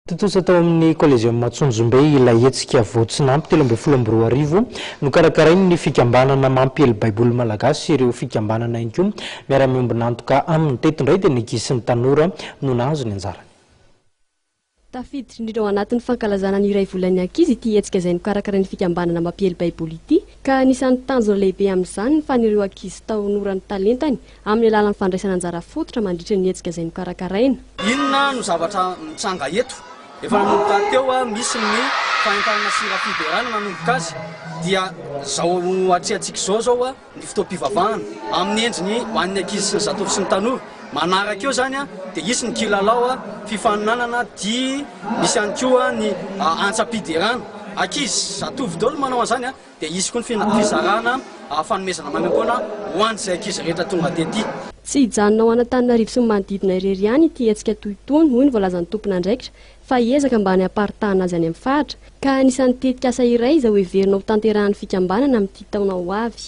Tontosa tao amin'ny Coliseum Antsonjombe ilay hetsika Voatsinampy 2013 nokarakarain'ny fikambanana Mampiely Baiboly Malagasy sy ireo fikambanana ihany koa miara-miombon'antoka aminy. Teto indray dia ny ankizy sy ny tanora no nahazo ny anjarany. Tafiditra indrindra ao anatin'ny fankalazana ny iray volan'ny ankizy ity hetsika izay nokarakarain'ny fikambanana Mampiely Baiboly ity ka anisan'ny tanjona lehibe amin'izany ny fanireo ankizy tanora ny talentany amin'ny alalan'ny fandraisana anjara fototra mandritra ny hetsika izay nokarakaraina. Inona no zavatra mitranga eto? Efa nanomboka teo misy ny fanentanana sy hira fiderana nanomboka azy dia izao atrehantsika izao izao ny fotoam-pivavahana amin'ny endriny ho an'ny ankizy sy ny zatovo sy ny tanora. Manaraka eo izany dia hisy ny kilalao fifaninanana dihy, misy ihany koa ny antsam-piderana. Ankizy, zatovo daholo no manao an'izany dia hisy koa ny fizarana fanomezana maimaimpoana ho an'izay ankizy rehetra tonga tety. Tsy hijanona ho an'Antananarivo sy ny manodidina irery ihany ity hetsika toy itony, hoy ny voalazan'ny tompon'andraikitra, fa hiezaka mba hanaparitahana azy any amin'ny faritra, ka anisan'ny tetikasa iray izay hoheverina ho tanterahan'ny fikambanana amin'ity taona ho avy.